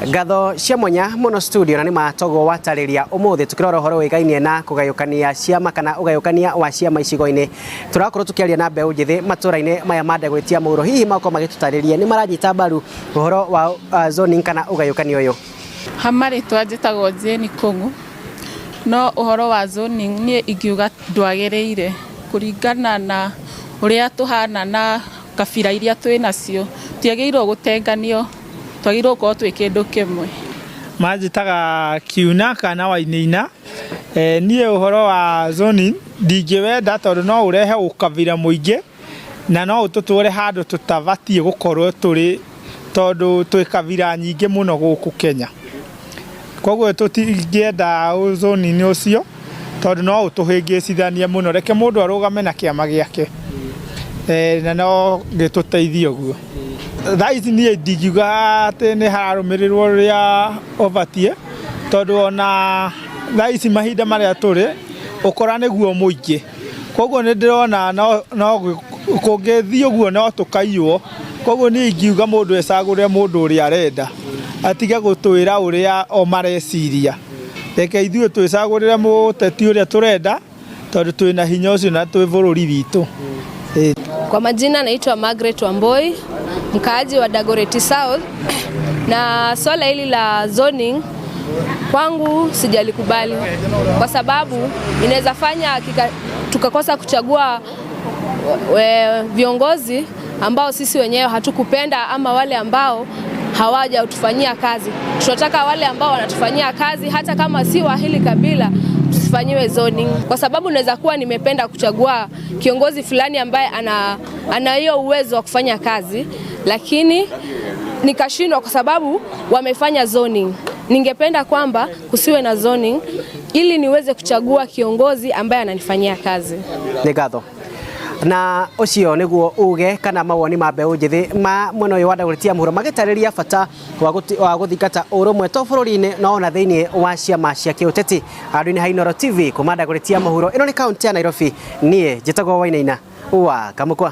Ngatho cia mwanya mũno studio na nĩ matogo watarĩria ũmũthĩ tũkĩrora ũhoro wĩgainie na kũgayũkania ciama kana ũgayũkania wa ciama icigo-inĩ. Tũrakorwo tũkĩaria na mbeũ njĩthĩ matũra-inĩ maya ma Ndagũrĩtia Mũhuro, hihi makorwo magĩtũtarĩria nĩ maranyita mbaru ũhoro wa zoning kana ũgayũkania ũyũ. Ha marĩtwa njĩtagwo Jane Kũng'ũ, no ũhoro wa zoning niĩ ingiuga ndwagĩrĩire kũringana na ũrĩa tũhana na kabira iria twĩ nacio, tiagĩrĩirwo gũtenganio, twagĩrĩirwo gũkorwo twĩ kĩndũ kĩmwe. Manjĩtaga Kiuna kana Wainaina. Niĩ ũhoro wa zoning ndingĩwenda tondũ no ũrehe ũkabira mũingĩ na no ũtũtware handũ tũtabatiĩ gũkorwo tũrĩ tondũ twĩ kabira nyingĩ mũno gũkũ Kenya. Koguo tũtingĩenda zoning ũcio tondũ no ũtũhĩngĩcithanie mũno. Reke mũndũ arũgame na kĩama gĩake na no gĩtũteithie ũguo. Thaa ici niĩ ndingiuga atĩ nĩ hararũmĩrĩrwo ũrĩa ũbatiĩ tondũ ona thaa ici mahinda marĩa tũrĩ ũkora nĩguo mũingĩ. Koguo nĩ ndĩrona no kũngĩthiĩ ũguo no tũkaiywo. Koguo niĩ ingiuga mũndũ ecagũrĩre mũndũ ũrĩa arenda atige gũtwĩra ũrĩa o mareciria. Reke ithuĩ twĩcagũrĩre mũteti ũrĩa tũrenda tondũ twĩna hinya ũcio na twĩ bũrũri witũ. Kwa majina naitwa Margaret Wamboi, mkaaji wa Dagoretti South, na swala hili la zoning kwangu sijalikubali kwa sababu inaweza fanya tukakosa kuchagua viongozi ambao sisi wenyewe hatukupenda ama wale ambao hawajatufanyia kazi. Tunataka wale ambao wanatufanyia kazi hata kama si wa hili kabila tusifanyiwe zoning, kwa sababu naweza kuwa nimependa kuchagua kiongozi fulani ambaye ana hiyo uwezo wa kufanya kazi, lakini nikashindwa kwa sababu wamefanya zoning. Ningependa kwamba kusiwe na zoning ili niweze kuchagua kiongozi ambaye ananifanyia kazi. Nĩ ngatho. Na ũcio nĩguo uge kana mawoni ma mbeũ njĩthĩ ma mwena ũyũ wa Dagoretti Mũhuro magĩtarĩria bata wa gũthingata ũrũmwe to bũrũri-inĩ no ona thĩinĩ wa ciama cia kĩũteti. Handũ-inĩ ha Inooro TV kuma Dagoretti Mũhuro, ĩno nĩ kaunti ya Nairobi, niĩ njĩtagwo Wainaina wa Kamũkwa.